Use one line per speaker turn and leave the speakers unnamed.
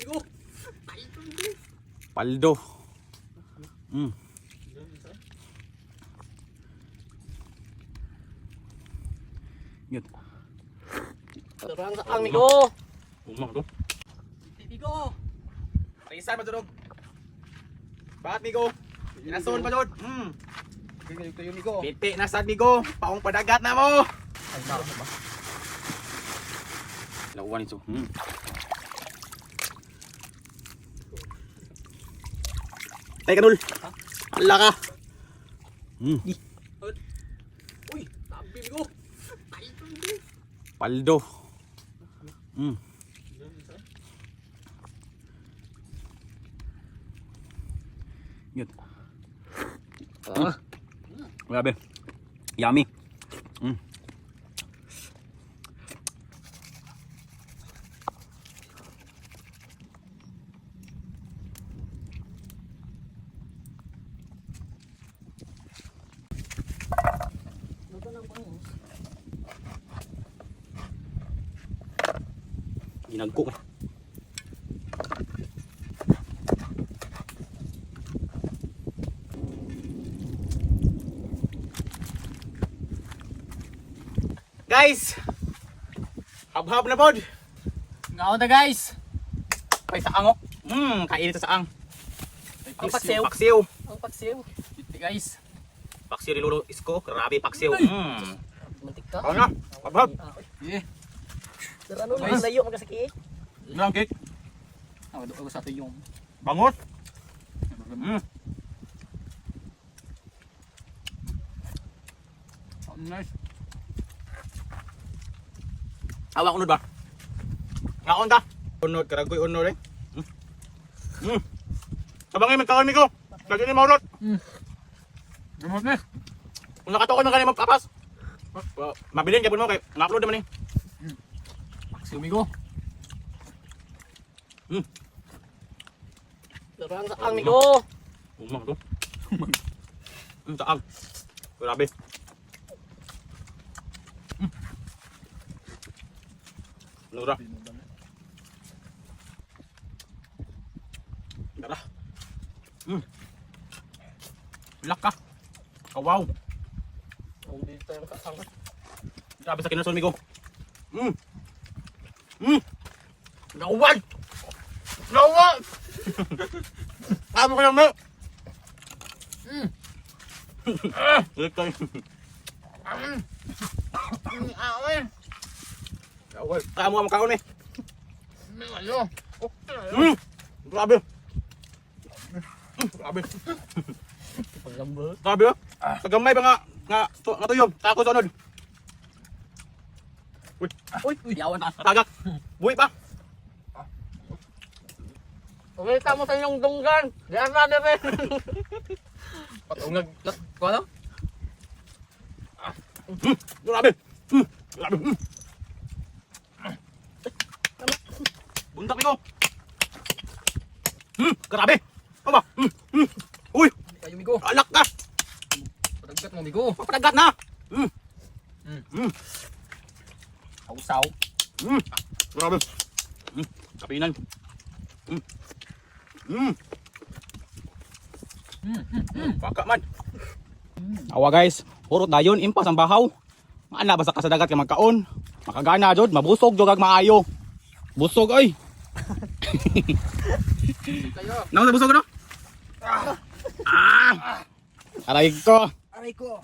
Migo.
Paldo. Yun.
Terang sa ang Migo.
Umang to.
Migo.
Paisan pa jud. Ba't Migo? Inason pa jud.
Kayo Migo.
Pipi na sad Migo. Paong padagat na mo.
Ay, ba ba?
Lawan ito. Tay kanul. Ala ka.
Uy, tabi Migo.
Paldo. Yun.
Ah.
Grabe. Yummy. Ginagko ka. Guys! Habhab na pod.
Ngaon ta guys.
Ay saang oh. Kainit sa saang.
Ang paksiw.
Paksiw.
Ang paksiw. Iti guys.
Paksiw ni Lolo Isko. Grabe paksiw.
Mantik ka.
Ano na? Habhab.
Yeah.
Sir, ano
Guys.
lang layo magkasakit?
Ano ang cake?
Ako do sa ato yung.
Bangot.
Nice.
Awak unod ba? Ngaon ta. Unod karagoy unod eh. Sabangay magkaon mi ko. Lagi ni maurot.
Gamot na.
Kung nakatuon man kani magpapas. Well, mabilin gyapon mo kay na-upload naman eh.
Paksiw Migo.
Terang sa ang Migo.
Umang to. Taang. Grabe. Nura. Tara. Laka. Kawaw.
Ang dito yung kasang.
Grabe sa kinason, migo. Gawad! Gawad! Amo ko lang mo. Ulit tayo. Gawad. Kaya mo ang kaon eh. Grabe. Grabe.
Paglambot.
Grabe ah. Sa gamay pa nga nga to, nga tuyo. Tako sa unod. Uy,
Uy, uy, yawan ta.
tagak. Buhi pa.
Umita mo sa inyong dunggan. Diyan na dire.
Patungag. Ko ano?
Grabe. Grabe. Buntak niko. Grabe. Aba. Uy,
Kayo Migo.
alak ka.
Padagat mo Migo.
Padagat na.
Sausaw.
Grabe. Kapinan. Baka man. Awa guys, hurot dayon impas ang bahaw. Maana basta ka sa dagat kay magkaon. Makagana jud, mabusog jud ag maayo. Busog oy.
Kayo.
Nang sa busog no? Ah! Aray ko.
Aray ko.